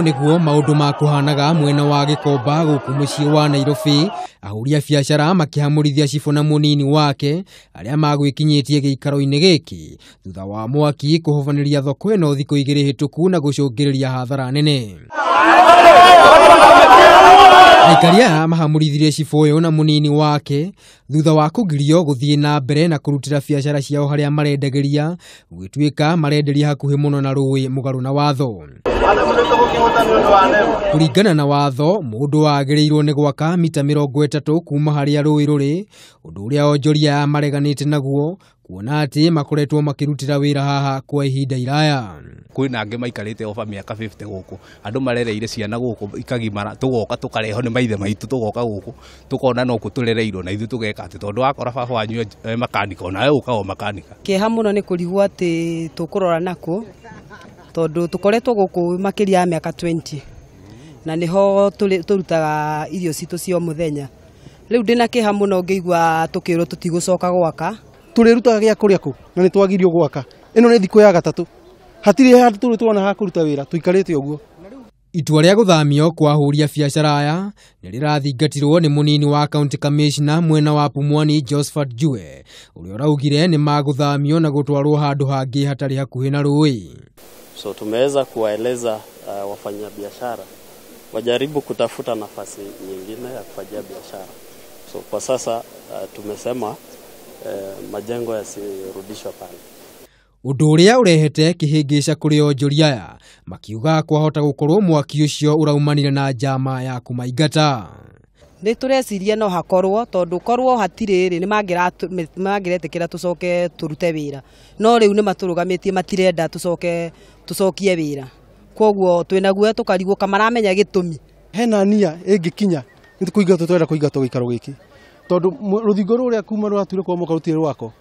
Ũũ nĩguo maũndũ makũhanaga mwena wa Gĩkomba gũkũ mũciĩ wa Nairobi, ahũri a biacara makĩhamũrithia cibũ na mũnini wake arĩa magwĩkinyĩtie gĩikaro-inĩ gĩkĩ thutha wa mwaki kũhobanĩria thoko ĩno thikũ igĩrĩ hĩtũku na gũcũngĩrĩria hathara nene. Aikari aya mahamũrithirie cibũ ũyũ na mũnini wake thutha wa kũgirio gũthiĩ na mbere na kũrutĩra biacara ciao harĩa marendagĩria, gũgĩtuĩka marenderia hakuhĩ mũno na rũĩ mũgarũ na watho. Kũringana na watho, mũndũ agĩrĩirwo nĩ gwaka mita 30 kuma harĩa rũĩ rũrĩ, ũndũ ũrĩa onjoria aya mareganĩte naguo kuona atĩ makoretwo makĩrutĩra wĩra haha kwa ihinda iraya. Kwĩna angĩ maikarĩte over mĩaka 50 gũkũ, andũ marereire ciana gũkũ ikagimara, tũgoka tũkareho nĩ maithe maitũ, tũgoka gũkũ tũkona no kũtũrereirwo na ithuĩ tũgeka atĩ tondũ wakora baba wanyu e makanika onawe ũkaga o makanika. Kĩeha mũno nĩ kũrigwo atĩ tũkũrora nakũ tondũ tũkoretwo gũkũ makĩria ya mĩaka 20 na nĩho tũrutaga irio citũ cia mũthenya. Rĩu ndĩna kĩeha mũno ngĩigua tũkĩrwo tũtigũcoka gwaka. Tũrĩrutaga gĩa kũrĩa kũ na nĩ twagirio gwaka. Ĩno nĩ thikũ ya gatatũ, hatirĩ handũ tũrĩ tuona ha kũruta wĩra, tũikarĩte ũguo. Itua rĩa gũthamio kwa ahũri a biacara aya nĩ rĩrathingatirwo nĩ mũnini wa county commissioner mwena wa Pumwani Josephat Jue, ũrĩa ũraugire nĩ magũthamio na gũtwarwo handũ hangĩ hatarĩ hakuhĩ na rũĩ. So tumeweza kuwaeleza wafanyabiashara wajaribu kutafuta nafasi nyingine ya kufanyia biashara. So kwa sasa tumesema majengo yasirudishwe pale. Ũndũ ũrĩa ũrehete kĩhĩngĩca kũrĩ onjoria aya makiuga kwahota gũkorwo mwaki ũcio ũraumanire na njama ya kũmaingata. Nĩ tũreciria no hakorwo tondũ korwo hatirĩ rĩ nĩ mangĩretĩkĩra tũcoke tũrute wĩra, no rĩu nĩ matũrũgamĩtie matirenda tũcoke tũcokie wĩra, koguo twĩna guoya tũkarigwo kamaramenya gĩtũmi. Hena nia ĩngĩkinya nĩ kũingatwo twenda kũingatwo gĩikaro gĩkĩ tondũ rũthingo rũrĩa kuma rũratuire kwa mwaka rũtirĩ rwako,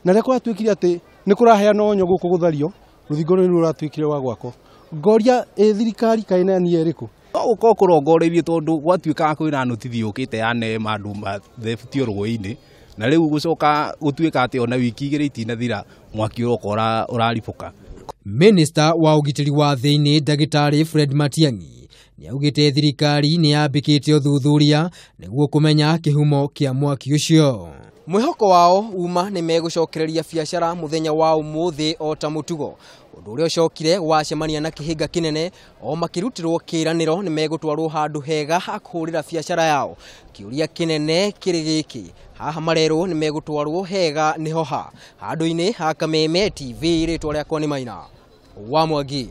na rĩrĩa kũratuĩkire atĩ nĩ kũraheanwo onyo gũkũ gũthario, rũthingo rũrũ rũratuĩkire wa gwakwo. Ngoria ĩ thirikari kaĩ na nia ĩrĩkũ? No gũkorwo kũrongoreirie tondũ gwatuĩkaga kwĩna notithi yũkĩte ya NEMA andũ mathebutio rũĩ-inĩ, na rĩu gũcoka gũtuĩka atĩ ona wiki igĩrĩ itinathira mwaki ũroka ũraribũka. Minista wa ũgitĩri wa thĩinĩ Ndagĩtarĩ Fred Matiang'i nĩaugĩte thirikari nĩ yambĩkĩte ũthuthuria nĩguo kũmenya kĩhumo kĩa mwaki ũcio. Mwĩhoko wao uma nĩ megũcokereria biacara mũthenya wa ũmũthĩ o ta mũtugo, ũndũ ũrĩa ũcokire wacemania na kĩhĩnga kĩnene o makĩrutĩrwo kĩĩranĩro nĩ megũtwarwo handũ hega ha kũhũrĩra biacara yao. Kĩũria kĩnene kĩrĩ gĩkĩ, haha marerwo nĩ megũtwarwo hega nĩho ha? Handũ-inĩ ha Kameme TV, rĩtwa rĩakwa nĩ Maina wa Mwangi.